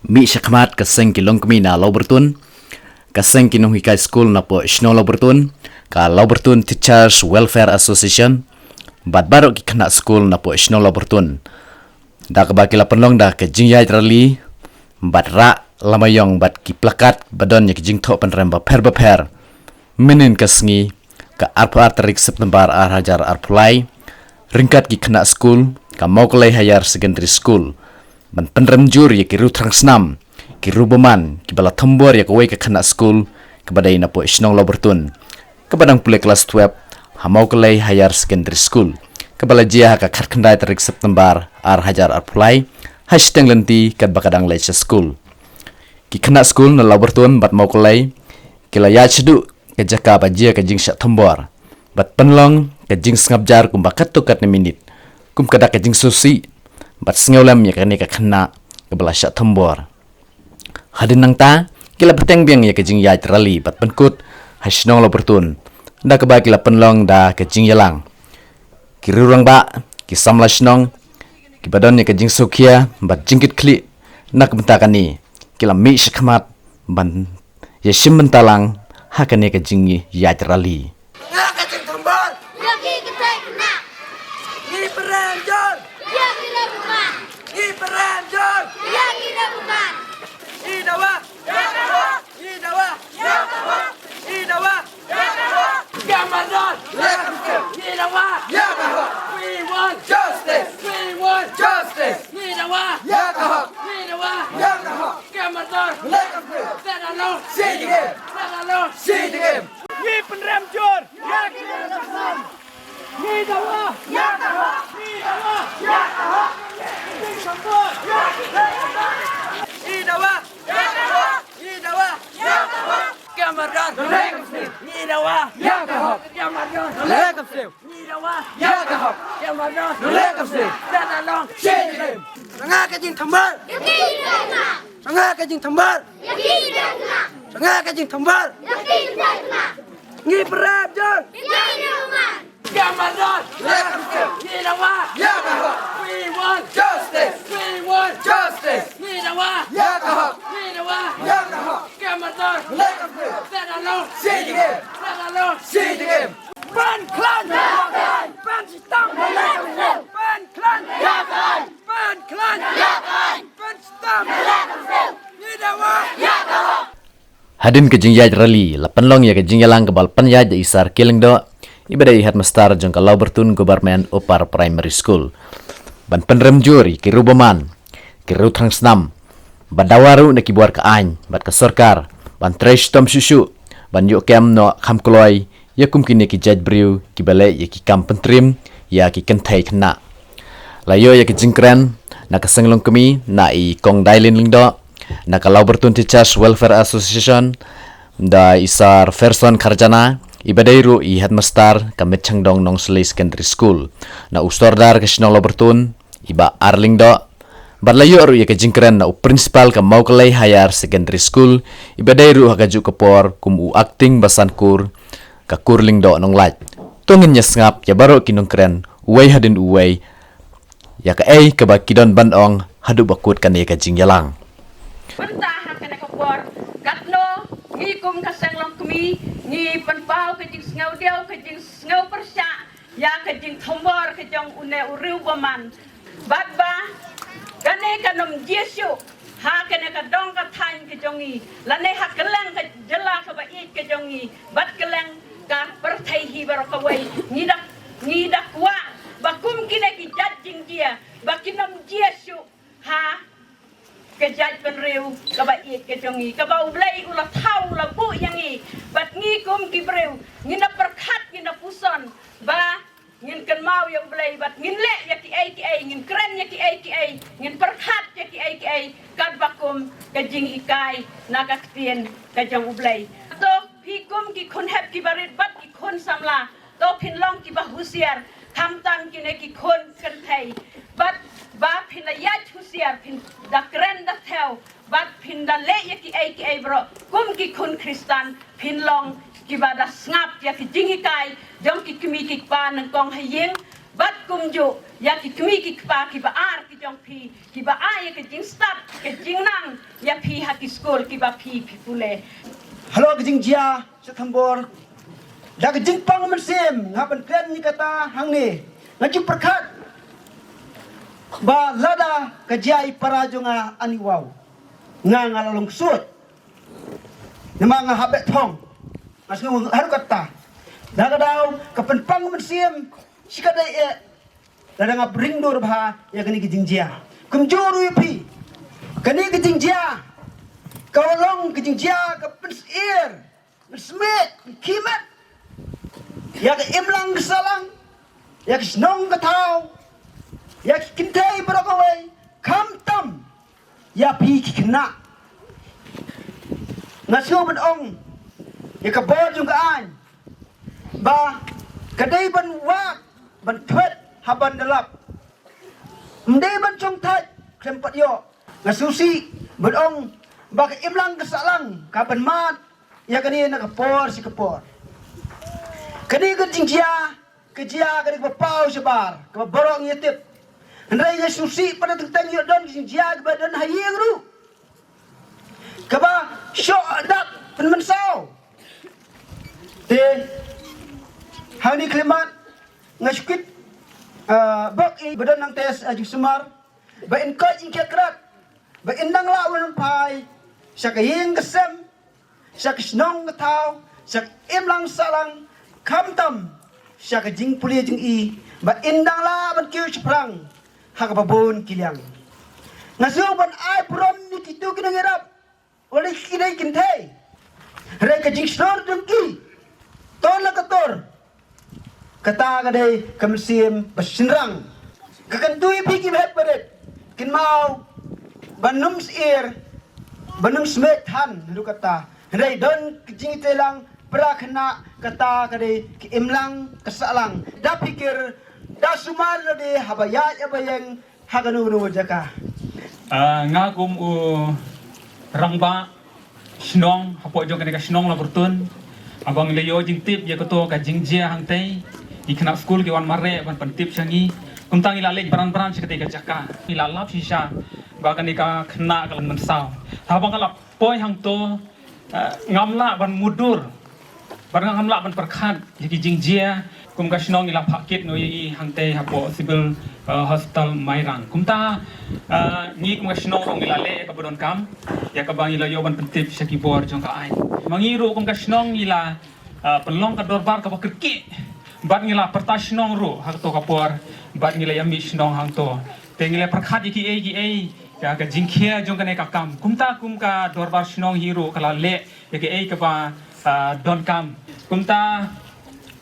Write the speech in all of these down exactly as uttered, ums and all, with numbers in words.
Mih shakhmat ka seng ki longkmie na Lawbyrtun, ka seng ki nonghikai skul napoh shnong Lawbyrtun, ka Lawbyrtun Teachers Welfare Association, bad baroh ki khynnah skul napoh shnong Lawbyrtun. Da kaba ki la pynlong da ka jingïaid rally, bad rah lama ïong bad ki plakat ba don ïa ki jingthoh pynrem bapher bapher. Mynnin ka sngi, ka arphew ar tarik September ar hajar arphew lai, ryngkat ki khynnah skul, ka Mawkalei Higher Secondary School, ban pynrem jur ïa ki riewthrang snam, ki riewbymman, kiba la thombor ïa kawei ka khynnah skul, kaba dei napoh shnong Lawbyrtun, kaba dang pule klas twelve, ha Mawkalei Higher Secondary School, kaba la jia ha ka khatkhyndai tarik September ar hajar arphew lai, ha shiteng lynti katba ka dang leit sha skul. Ki khynnah skul na Lawbyrtun bad Mawkalei, ki la ïaid shaduh ka jaka ba jia ka jingshah thombor, bad pynlong ka jingsngap jar kumba katto katne minit, kum ka dak ka jingsngewsih, bad sngewlem ïa kane ka khynnah kaba la shah thombor. Hadien nangta, ki la bteng biang ïa ka jingïaid rally bad pynkut ha shnong Lawbyrtun, da kaba ki la pynlong da ka jingïalang. Ki riewrangbah, ki samla shnong, kiba don ïa ka jingsngewkhia bad jingkitkhlieh na ka bynta kane, ki la mih shakhmat ban ïashim bynta lang ha kane ka jingïaid rally. Nga ka jingthombor. Ïa ki kynthei khynnah. Ngi pynrem jur. Ïa ki riewbymman. Ngi pynrem jur. Ïa ki riewbymman. Ngi dawa. Ïa ka hok. Ngi dawa. Ïa ka hok. Ngi dawa. Ïa ka hok. Ka mardor. Ïa ka hok. Ngi dawa. Ïa ka hok. We want justice. We want justice. Ngi dawa. Ïa ka hok. Ngi dawa. Ïa ka hok. Ka mardor. Ïa ka hok. Stand alone. Sing again. Stand alone. Sing again. Ngi pynrem jur. Ïa ki riewthrang snam. Ngi dawa. Ïa ka hok. Ngi dawa. Ïa ka hok. Ngi dawa. Ngi dawa. Ïa ka hok. Ngi dawa. Ïa ka hok. Ka mardor. Ngi dawa. Ïa ka hok. Ka mardor. Ngi dawa. Ïa ka hok. Ka mardor. Stand alone. Sing again. Nga ka jingthombor. Ïa ki kynthei khynnah. Nga ka jingthombor. Ïa ki kynthei khynnah. Nga ka jingthombor. Ïa ki kynthei khynnah. Ngi pynrem jur. Ïa ki riewbymman. Ka mardor. Ngi dawa. Ïa ka hok. We want justice. We want justice. Ngi dawa. Ïa ka hok. Ngi dawa. Ïa ka hok. Ka mardor. Stand alone. Sing again. Stand alone. Sing again. Ban khlaiñ. Ban shitom. Ban khlaiñ. Ban khlaiñ. Ban shitom. Ngi dawa. Hadien ka jingïaid rally, la pynlong ïa ka jingïalang kaba la pynïaid da i Sar K. Lyngdoh, iba dei i headmaster jong ka Lawbyrtun Government Upper Primary School, ban pynrem jur ïa ki riewbymman, ki riewthrang snam, ba dawa ruh na ki bor ka aiñ bad ka sorkar ban trei shitom shuh shuh, ban ïoh kem noh kham kloi ïa kum kine ki jait briew kiba leh ïa ki kam pyntriem ïa ki kynthei khynnah. La ïoh ïa ka jingkren na ka seng longkmie na i Kong Dailin Lyngdoh, na ka Lawbyrtun Teachers Welfare Association da i Sar Ferson Kharjana, iba dei ruh i headmaster ka Mitshangdong Nongslei Secondary School, na u sordar ka shnong Lawbyrtun, i Bah R. Lyngdoh, bad la ïoh ruh ïa ka jingkren na u principal ka Mawkalei Higher Secondary School, iba dei ruh ha kajuh ka por kum u acting basan kur, ka Kur Lyngdoh Nonglait. To ngin ïa sngap ïa baroh ki nongkren, uwei hadien uwei, ïa kaei kaba ki don ban ong haduh ba kut kane ka jingïalang. Mynta ha kane ka por, katno ngi kum ka seng longkmie, ngi pynpaw ka jingsngewdiaw, ka jingsngewpyrshah ïa ka jingthombor ka jong une u riewbymman. Bad ba kane kan ym jia shuh ha kane ka dong ka thaiñ ka jong ngi, lane ha kylleng ka jylla kaba ïeit ka jong ngi, bad kylleng ka pyrthei hi baroh kawei. Ngi da, ngi da kwah ba kum kine ki jait jingjia, ba kin ym jia shuh ha ka jaitbynriew kaba ïeit ka jong ngi, kaba U Blei u la thaw, u la buh ïa ngi. Bad ngi kum ki briew, ngin da pyrkhat, ngin da puson ba ngin kynmaw ïa U Blei, bad ngin leh ïa kiei kiei, ngin kren ïa kiei kiei, ngin pyrkhat ïa kiei kiei, katba kum ka jinghikai na ka ktien ka jong U Blei. To phi kum ki khun hep kiba rit bad ki khun samla, to phin long kiba husiar, khamtam kine ki khun kynthei. Bad ba phin da ïaid husiar, phin da kren da thew, bad phin da leh ïa kiei kiei baroh kum ki khun Khristan, phin long kiba da sngap ïa ki jinghikai jong ki kmie ki kpa nyngkong ha ïing, Bad kumjuh ïa ki kmie ki kpa kiba ar ki jong phi, kiba ai ïa ka jingstad, ka jingnang ïa phi ha ki skul kiba phi phi pule. Halor ka jingjia September, da ka jingpang mynsiem nga pynkren ïa kata hangne. Nga ju pyrkhat ba lada ka jia i para jong nga ani waw, nga nga la long ksuid. Namar nga hap beh thong. Nga sngew haduh katta. Da ka daw ka pynpang mynsiem shi ka dei eh. Lada nga pring dur bha ïa kane ka jingjia. Kumjuh ruh ïa phi. Kane ka jingjia ka long ka jingjia ka pynsyier, pynsmit, pynkhimet ïa ka imlang ka sahlang, ïa ka shnong ka thaw, ïa ki kynthei baroh kawei, khamtam ïa phi ki khynnah. Nga shu ban ong ïa ka bor jong ka aiñ ba ka dei ban wad ban thwet ha ban da lap. Ym dei ban shong thait khlem pat ïoh. Nga shu sih ban ong ba ka imlang ka sahlang ka ban mad ïa kane na ka por shi ka por. Kane ka jingjia ka jia kane kaba paw shabar kaba baroh ngi tip. Hynrei nga shu sih pat teng teng ïoh don ka jingjia kaba don ha ïing ruh kaba shoh dap pynmynsaw. Te hangne khlem mad nga shu kit bok i ba don nangta ha jingsumar ba in koit in kiad krat ba in nang lah ban phai sha ka ïing ka sem, sha ka shnong ka thaw, sha ka imlang sahlang, khamtam sha ka jingpule jong i ba in dang lah ban kiew shaphrang ha kaba bun ki liang. Nga sngew ban ai burom ïa kito ki nongïarap, wat la ki dei kynthei, hynrei ka jingshlur jong ki, to la ka tur. Kata ka dei ka mynsiem ba shynrang. Ka kyntu ïa phi ki ba heh ba rit, kynmaw ban ym syier, ban ym smiej than ruh kata. Hynrei don ka jingïatreilang para khynnah, kata ka dei ka imlang ka sahlang. Da pyrkhat, da sumar lade haba ïaid haba ïeng ha kano kano jaka. Ah, nga kum u rangbah shnong hapoh jong kane ka shnong Laburtun, haba ngi la ïoh jingtip ïa kato ka jingjia hangtei, ki khynnah skul ki wan mareh ban pyntip sha ngi. Kumta ngi la leit bran bran sha katei ka jaka, ngi la lap shisha ba kane ka khynnah ka la mynsaw. Haba nga la poi hangto, ah, ngam lah ban mutdur, bad ngam lah ban pyrkhat ïa ki jingjia. Kum ka shnong ngi la phah kit noh ïa i hangtei hapoh Civil, ah, Hospital Mairang. Kumta, ah, ngi kum ka shnong ruh ngi la leh ïa kaba donkam, ïa kaba ngi la ïoh ban pyntip sha ki bor jong ka aiñ. Ma ngi ruh kum ka shnong ngi la, ah, pynlong ka dorbar kaba kyrkieh bad ngi la pyrta shnong ruh ha kato ka por bad ngi la ïa mih shnong hangto. Te ngi la pyrkhat ïa kiei kiei ïa ka jingkhia jong kane ka kam. Kumta kum ka dorbar shnong hi ruh ka la leh ïa kaei kaba, ah, donkam. Kumta,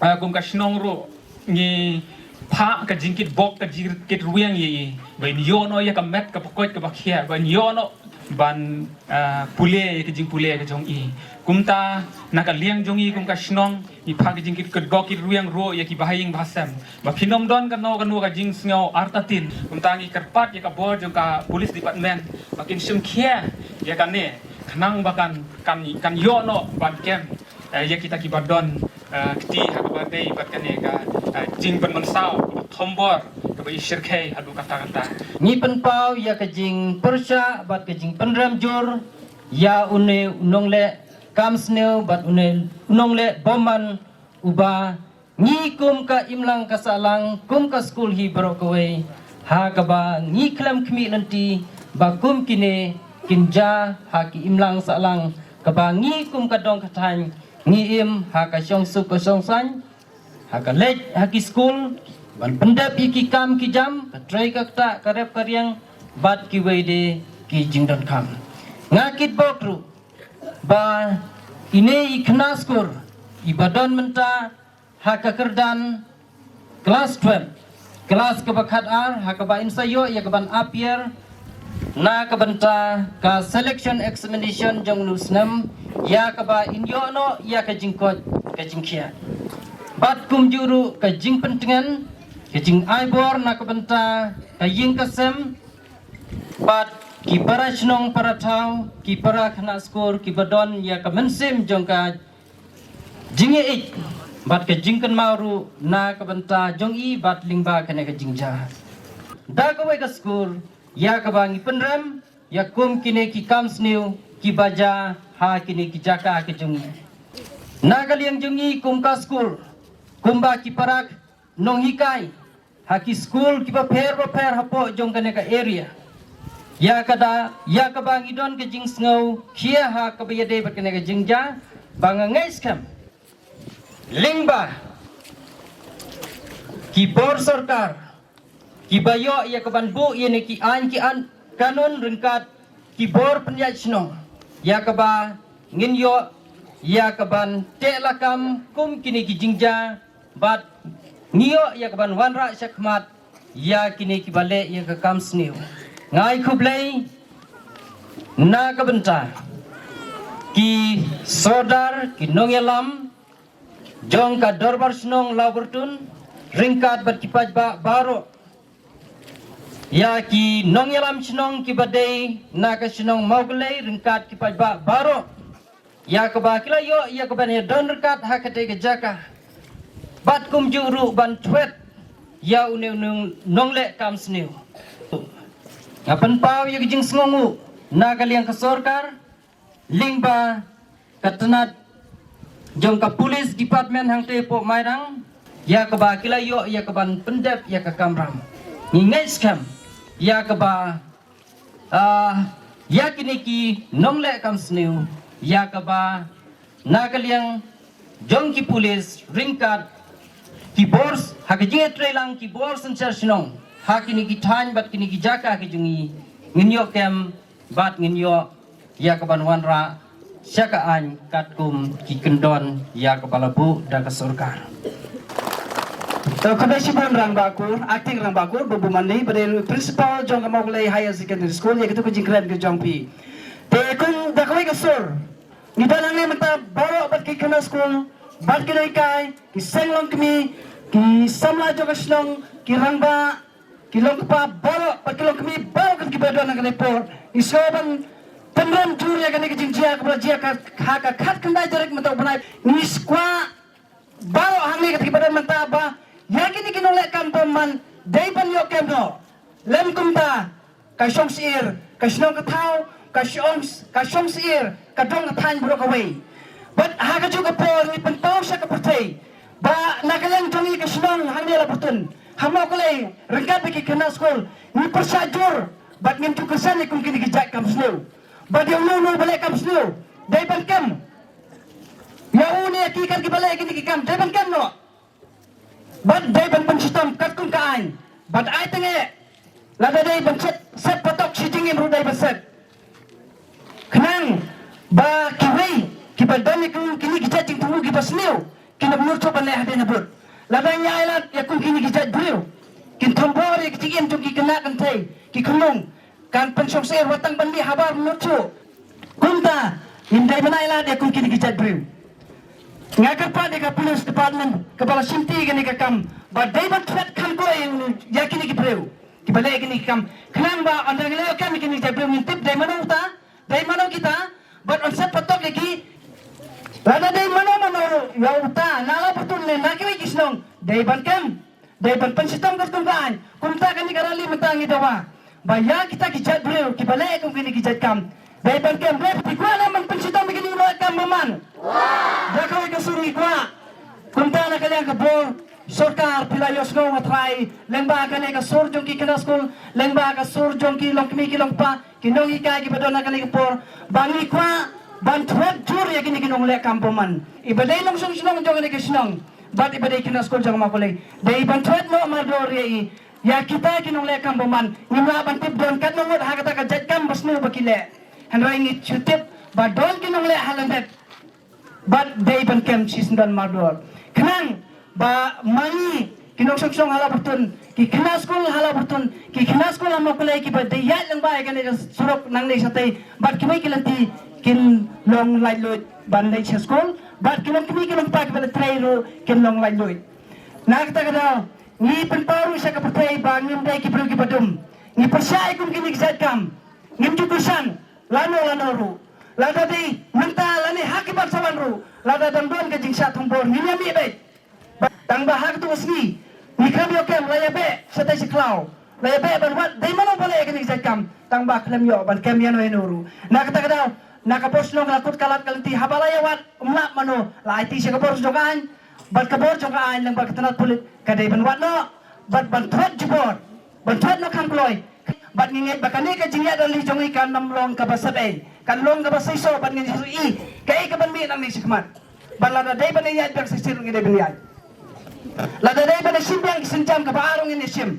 ah, kum ka shnong ruh ngi phah ka jingkit bok ka jingkit rwiang ïa i ba in ïoh noh ïa ka met kaba koit kaba khiah, ba in ïoh noh ban, ah, pule ïa ka jingpule ka jong i. Kumta na ka liang jong i kum ka shnong ngi phah ka jingkit kit bok kit rwiang ruh ïa ki bahaïing bahasem ba phin ym don kano kano ka jingsngew artatien. Kumta ngi kyrpad ïa ka bor jong ka police department ba kin shim khia ïa kane khnang ba kan, kan, kan ïoh noh ban kem, eh, ïa kita kiba don, eh, kti ha kaba dei bad kane ka, eh, jingpynmynsaw kaba thombor kaba i shyrkhei haduh katta katta. Ngi pynpaw ïa ka jingpyrshah bad ka jingpynrem jur ïa une u nongleh kam sniew bad une u nongleh bymman uba ngi kum ka imlang ka sahlang, kum ka skul hi baroh kawei, ha kaba ngi khlem khmih lynti ba kum kine kin jia ha ki imlang sahlang kaba ngi kum ka dong ka thaiñ ngi im ha ka shongsuk ka shongsaiñ, ha ka leit ha ki skul ban pyndep ïa ki kam ki jam, ka trei ka ktah, ka rep ka riang bad kiwei de ki jingdonkam. Nga kit bok ruh ba ine i khynnah skur iba don mynta ha ka kyrdan klas twelve, klas kaba khatar, ha kaba in sa ïoh ïa ka ban appear na ka bynta ka selection examination jong une u snem, ïa kaba in ïoh noh ïa ka jingkoit ka jingkhiah. Bad kumjuh ruh ka jingpyntngen, ka jingai bor na ka bynta ka ïing ka sem bad ki para shnong para thaw, ki para khynnah skur kiba don ïa ka mynsiem jong ka jingïeit bad ka jingkynmaw ruh na ka bynta jong i bad lyngba kane ka jingjia. Da kawei ka skur, ïa kaba ngi pynrem ïa kum kine ki kam sniew kiba jia ha kine ki jaka ki jong ngi. Na ka liang jong ngi kum ka skur, kumba ki para nonghikai ha ki skul kiba pher bapher hapoh jong kane ka area, ïa kaba, ïa kaba ngi don ka jingsngew khia ha kaba ïadei bad kane ka jingjia, ba nga ngeit skhem lyngba ki bor sorkar kiba ïoh ïa kaban buh ïa ne ki aiñ ki an kanun ryngkat ki bor pynïaid shnong, ïa kaba ngin ïoh ïa kaban teh lakam kum kine ki jingjia, bad ngi ïoh ïa kaban wanrah shakhmat ïa kine kiba leh ïa ka kam sniew. Nga ai khublei na ka bynta ki sordar, ki nongïalam jong ka Dorbar Shnong Lawbyrtun ryngkat bad ki paidbah baroh, ïa ki nongïalam shnong kiba dei na ka shnong Mawklei ryngkat ki paidbah baroh, ïa kaba ki la ïoh ïa kaban ïadon ryngkat ha katei ka jaka, bad kumjuh ruh ban thwet ïa une u nong, nongleh kam sniew. Nga pynpaw ïa ka jingsngewnguh na ka liang ka sorkar lyngba ka tnat jong ka police department hangtei hapoh Mairang, ïa kaba ki la ïoh ïa kaban pyndep ïa ka kamram. Ngi ngeit skhem ïa kaba, ah, ïa kine ki nongleh kam sniew, ïa kaba na ka liang jong ki police ryngkat ki bor, ha ka jingïatreilang ki bor synshar shnong ha kine ki thaiñ bad kine ki jaka ki jong ngi, ngin ïoh kem bad ngin ïoh ïa kaban wanrah sha ka aiñ katkum ki kyndon ïa kaba la buh da ka sorkar. To, khublei shibun Rangbah Kur, acting Rangbah Kur, Babu Mani, ba dei principal jong ka Mawklei Higher Secondary School, ïa kito ki jingkren ki jong phi. Te kum da kawei ka sur, ngi don hangne mynta baroh bad ki khynnah skul, bad ki nonghikai, ki seng longkmie, ki samla jong ka shnong, ki rangbah, ki longkpa baroh bad ki longkmie baroh kiba don ha kane ka por. Ngi sngewbha ban pynrem jur ïa kane ka jingjia kaba la jia ha ka khatkhyndai tarik mynta u bnai. Ngi kwah baroh hangne kata kiba don mynta ba ïa kine ki nongleh kam bymman dei ban ïoh kem noh. Lem kumta ka shong syiar, ka shnong ka thaw, ka shong, ka shong syiar, ka dong ka thaiñ baroh kawei. Bad ha kajuh ka por ngi pynpaw sha ka pyrthei ba na ka liang jong ngi ka shnong hangne Lawbyrtun, ha Mawklei, ryngkat bad ki khynnah skul, ngi pyrshah jur bad ngim ju kyrshan ïa kum kine ki jait kam sniew. Bad ïa uno uno ba leh kam sniew dei ban kem. Ïa une ïa ki kat kiba leh kine ki kam dei ban kem noh. Bad dei ban pynshitom katkum ka aiñ. Bad ai tang eh, lada dei ban set, set patok shi jingim ruh dei ban set. Khnang ba kiwei kiba don ïa kum kine ki jait jingthmu kiba sniew kin ym nud shuh ban leh hadien habud. Lada ngi ailad ïa kum kine ki jait briew, kin thombor ïa ki jingim jong ki khynnah kynthei, ki khunlung, kan pynshong syiar wat tang ban mih habar ym nud shuh. Kumta ngim dei ban ailad ïa kum kine ki jait briew. Nga kyrpad ïa ka police department kaba la shimti ïa kane ka kam ba dei ban thwet kham kloi ïa kine ki briew kiba leh kine ki kam, khnang ba ynda ngi leh kem ïa kine ki jait briew ngin tip dei mano uta, dei mano kita, bad yn set patok ïa ki. Lada dei mano mano ïa uta na Lawbyrtun ne na kiwei ki shnong, dei ban kem, dei ban pynshitom katkum ka aiñ. Kumta kane ka rally mynta ngi dawa ba ïa kita ki jait briew kiba leh kum kine ki jait kam dei ban kem. Dei phi kwah ne ban pynshitom ïa kine ki nongleh kam bymman? Da kawei ka sur ngi kwah. Kumta na ka liang ka bor sorkar phi la ïohsngew nga tharai lyngba kane ka sur jong ki khynnah skul, lyngba ka sur jong ki longkmie ki longkpa, ki nonghikai kiba don ha kane ka por, ba ngi kwah ban thwet jur ïa kine ki nongleh kam bymman. Iba dei nongshong shnong jong kane ka shnong bad iba dei khynnah skul jong ka Mawklei, dei ban thwet noh mardor ïa i, ïa kita ki nongleh kam bymman. Ngim lah ban tip don katno ngut ha kata ka jait kam ba sniew ba ki leh, hynrei ngi shu tip ba don ki nongleh ha lyndet. Bad dei ban kem shisyndon mardor khnang ba ma ngi ki nongshong shnong ha Lawbyrtun, ki khynnah skul ha Lawbyrtun, ki khynnah skul ha Mawklei kiba dei ïaid lyngba ïa kane ka surok nangne shatei bad kiwei ki lynti kin long laitluid ban leit sha skul, bad ki longkmie ki longkpa kiba la trei ruh kin long laitluid. Na kata ka daw ngi pynpaw ruh sha ka pyrthei ba ngim dei ki briew kiba dum. Ngi pyrshah ïa kum kine ki jait kam. Ngim ju kyrshan lano lano ruh. Lada dei mynta lane ha ki ban sa wan ruh, lada dang don ka jingshah thombor ngin ïa mih beit. Sngi ngi khlem ïoh kem, la ïa beh shatei sha khlaw, la ïa beh ban wad dei mano ba leh ïa kane ka jait kam, tang ba khlem ïoh ban kem ïano ïano ruh. Na kata ka daw, na ka por shnong ka la kut ka lad ka lynti, haba la ïa wad um lap mano, la aiti sha ka bor jong ka aiñ, bad ka bor jong ka aiñ lyngba ka tnat pulit ka dei ban wad noh bad ban thwet jubor, ban thwet noh khang kloi. Bad ngi ngeit ba kane ka jingïaid rally jong ngi kan ym long kaba sep ei, kan long kaba seisoh, bad ngin ïohi kaei kaban mih nangne shakhmat. Bad lada dei ban ïaid biang shisien ngi dei ban ïaid, lada dei ban ïashim biang ki sienjam kaba ar ruh ngin ïashim.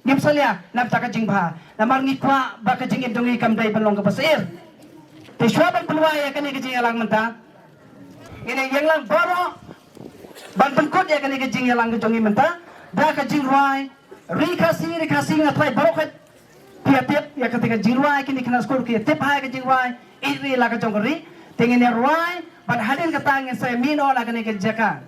Ngim salia na kata ka jingbha, namar ngi kwah ba ka jingim jong ngi kam dei ban long kaba sir. Te shuwa ban pynwai ïa kane ka jingïalang mynta, ngin ïa ïeng lang baroh ban pynkut ïa kane ka jingïalang ka jong ngi mynta da ka jingrwai Ri Khasi, Ri Khasi nga trai baroh. Ka phi ïa tip ïa kata ka jingrwai, kine ki khynnah skul ki ïa tip ha ïa ka jingrwai Ïeit Ri La Ka Jong Ka Ri. Te ngin ïa rwai bad hadien kata ngin sa ïa mih noh na kane ka jaka.